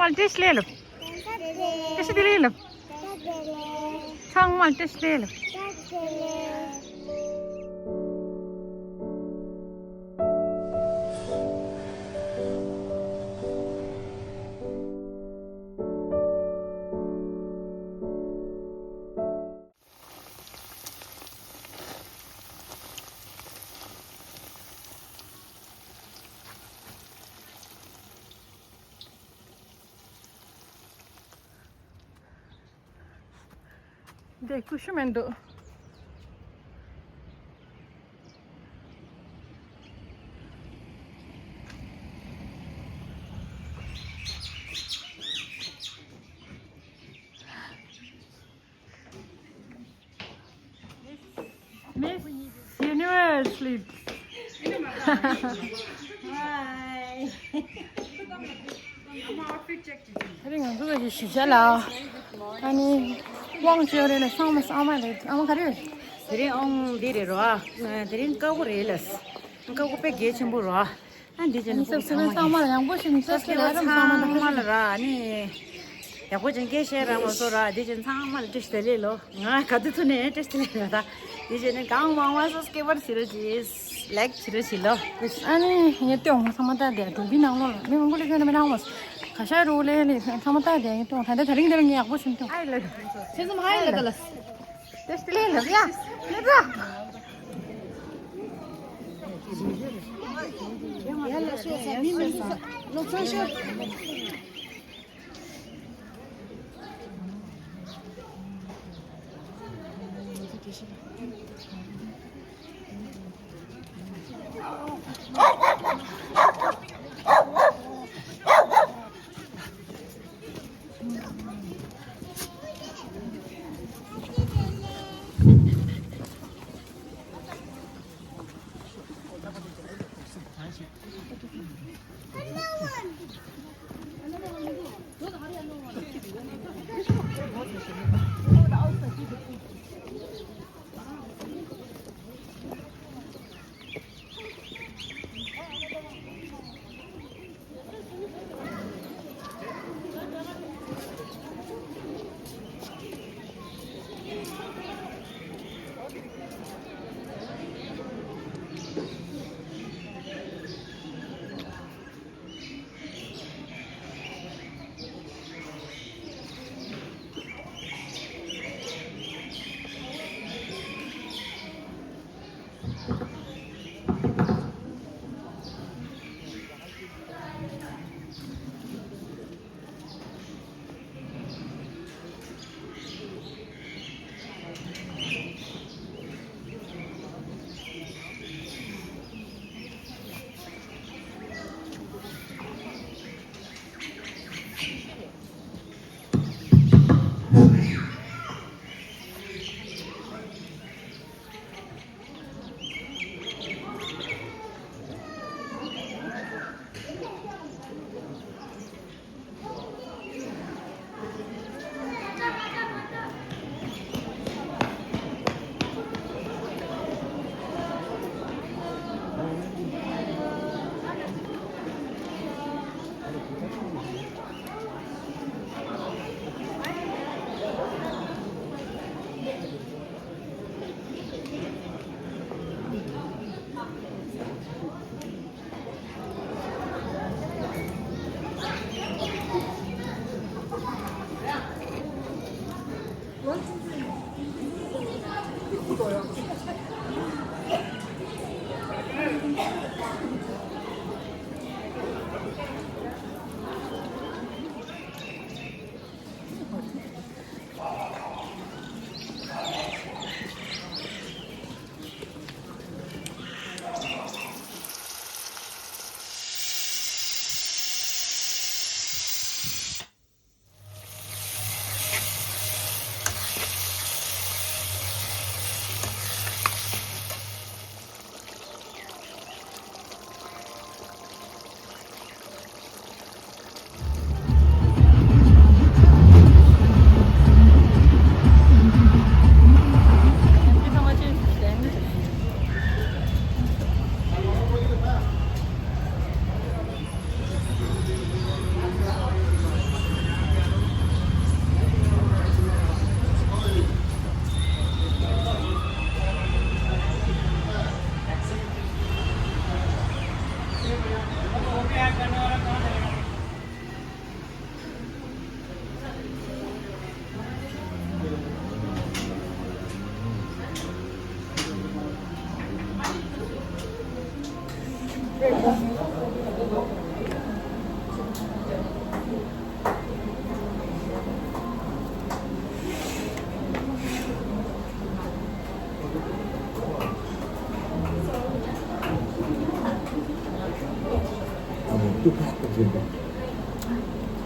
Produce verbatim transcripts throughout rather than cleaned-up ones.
མ་བཀྲ་ཤིས་བདེ་ལེགས་ལབ། བཀྲ་ཤིས་བདེ་ལེགས་ལབ། ཚང་མ་བཀྲ་ཤིས་བདེ་ལེགས། འདི་ཀུ་ཤུ་མི་འདུག Miss Universe ལི། Hi. དེ་རིང་ང་ཚོ་གི་ཞུ་བྱ་ལ། ཨ་ནི་དབང་ཆེ་རེད་ལ་སང་མ་སང་མ་རེད། ཨ་མ་ག་རེ། དེ་རིང་ཨང་འདི་རེད་རོ། དེ་རིང་ཀ་བོ་རེད་ལ། ཀ་བོ་དཔེ་གལ་ཆེན་པོ་རོ། ཨ་འདི་ཅན་ཨ་ནི་ཕོག་ཚང་མ་ཚང་མ་ལ་ཡང་པོ་ཞིག་ནི་ཚོ་སྐྱེ་བ་ཚང་མ་ལ་ར་ཨ་ནི། ཡག་པོ་ཅན་སྐད་བཤད་ར་མ་སོ་ར་འདི་ཅན་ཚང་མ་ལ་བཀྲ་ཤིས་བདེ་ལེགས་ལོ། ང་ག་དུས་ཐུ་ནས་བཀྲ་ཤིས་བདེ་ལེགས་ལ་ད། འདི་ཅན་ནི་གང་མང་མང་སོ་སྐྱེ་བར་བྱེད་རོགས་གྱིས། ལེགས་བྱེད་རོགས་གྱིས་ལོ། ཨ་ནི་ངས་ལྟོས་འོང་ཚང་མ་ལྟ་དེ་འགྲོ་གི་ནང་ལོ་ལ་མི་མང་པོ་ལས་ཁྱོད་ནི་མི་ནང་མོ། ག་ཤ་རུ་ལས་ལས་ཚང་མ་ལྟ་དེ་ངས་ལྟོས་འོང་ད་ལྟ་དེ་རིང་དེ་རིང་ངས་ཡག་པོ་ཞིག་ལྟོས། ཨ་ལ། ཁྱེད་ཚོ་མ་ཧ་ལ་ག་ལ། དེ་སྟེ་ལེ་ལབ་ཡ། ལེ་ར། ཡ་ལ་ཤོད་ས་མི་མི་ཤོད་ས། ལོ་ཚང་ཤོད།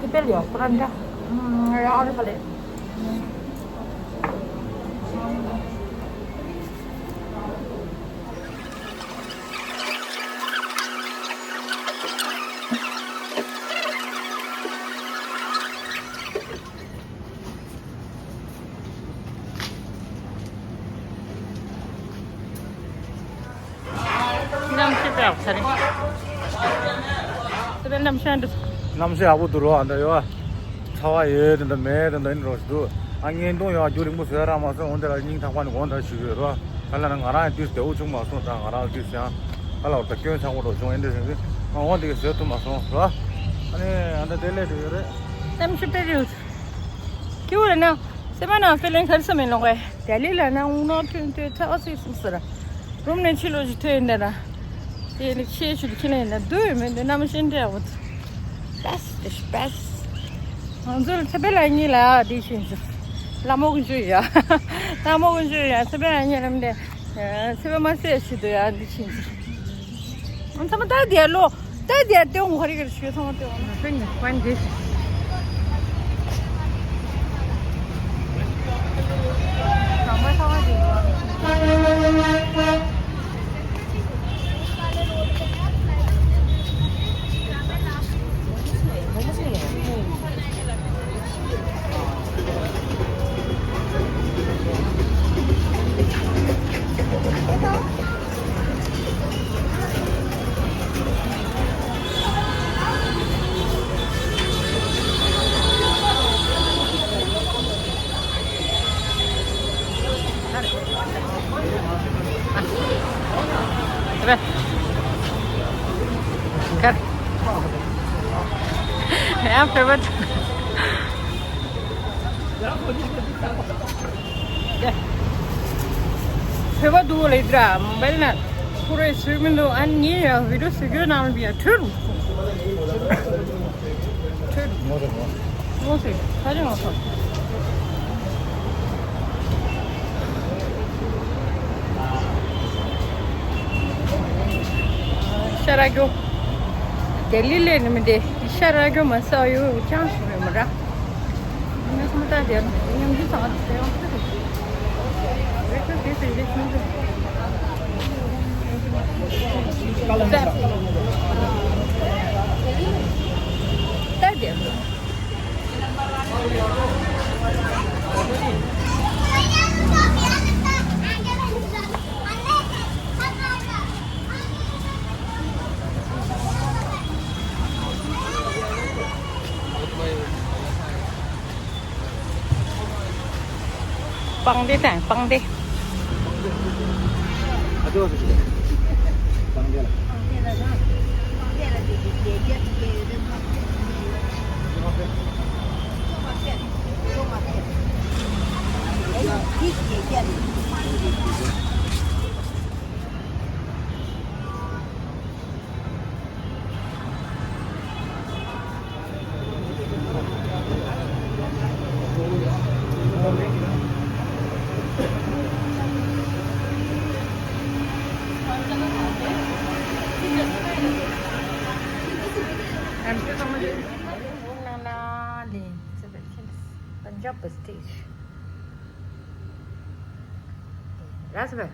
དེ་པེ་ལ་ཡོད་ཁོ་རང་འདྲ། ཨ་རེ་པ་ལེ། གནམ་གཤིས་དཔེ་ཡག་པོ་ཆགས་རེད། དེ་པའི་གནམ་གཤིས་འདི། གནམ་གཤིས་ཡག་པོ་འདུག་རོ། ཨ་འདྲ་ཡོད། ཚ་བ་ཡོད་དེ་འདྲ་མེད་དེ་འདྲ་ཡིན་རོ་ཞིག་འདུག་ཨ་བརྙན་ཐུང་ཡང་རྒྱུ་རིང་པོ་བཟོས་རག་མ་སོང་། འོན་ཏེ་ལ་སྙིང་ཐག་པ་ནས་དགོངས་དག་ཞུ་གི་ཡོད་རོ། ཨ་ལ་ན་ང་རང་ཡང་དུས་བདེ་བོ་བྱུང་མ་སོང་། ད་ང་རང་ལ་དུས་ཡང་ཨ་ལ་བར་ད་སྐྱོན་ཆག་པོ་འགྲོ་བྱུང་། ཨེ་འདྲ་ཞིག་འདི་ང་འོང་དེ་ག་བཟོས་ཐུབ་མ་སོང་རོ། ཨ་ནི་ཨ་འདྲ་བདེ་ལེགས་འགྲོ་ཡོད་རེད། གནམ་གཤིས་དཔེ་རིང་། སྐྱིད་པོ་རེད་ན། སེམས་ནང་ཕི་ལིང་ག་རེ་ཟེར་མིན་ལོག་གི། ལྡི་ལི་ལ་ན་དབུགས་ནང་ཐོན་ཐོན་ཚ་བ་ཚིག་སིམ་ཟེར། རུམ་ནས་ཕྱི་ལོགས་ཤིག་ཐོན་ཡིན་ད་ན། དེ་ནི་ཕྱིའི་ཆུ་དེ་ཁྱི་ལ་ཡིན་ན་སྡུག་ཡོད་མེད་འདི་གནམ་གཤིས་འདྲ་ཡག་པོ། best is best། ང་ཚོ་ལ་ཚེ་འཕེལ་ལགས་གཉིས་ལ་འདི་བྱིན་ཟེར། ལྷ་མོ་དཀོན་མཆོག་ཡ། ལྷ་མོ་དཀོན་མཆོག་ཡ། ཚེ་འཕེལ་ལགས་གཉིས་ལ་འདི། ཚེ་འཕེལ་མ་ཟེར་ཞུ་འདུག་ཡ། འདི་བྱིན་ཟེར། ཚང་མ་ལྟ་དེ་ལོ། ལྟ་དེ་ལྟེ་བ་ག་རེ་ག་རེ་ཞུས། ཚང་མ་ལྟེ་བ་ན། ཚང་མ་ལྟེ་བ་ན། ཡང་བོད་པ། བོད་པ་འདུག་ལེ་དྲ་མོ་བལ་ན། ཁོ་རེ་སུས་མི་འདུག་ཨ་ནི་ངས་ཡང་བི་ཌིའོ་བཟོ་རྒྱུ་ནང་ལ་བི་ཡ་ཁྲོད་རུ། ཁྲོད་རུ། ངོ་རེ་ངོ་། ངོ་ཟེར། ད་ཅི་ངོ་ཐོག་ཤ་ར་རྒྱོ། ལྡི་ལི་ལས་ནི་མི་འདི་ཤ་ར་རྒྱོ་མ་ས་ཡོ་ཅང་ཞིག་མེད་མ་ར། མི་སུ་མ་ལྟ་དེ་ཉམས་ཀྱི་ཚང་དེ་ཡང་ཁུ་དེ་ཁུ་དེ་དེ་དེ་ཁུ་དེ་ལྟ་དེ། སྤང་སྡེ་དང་སྤང་སྡེ། Punjab state. That's good.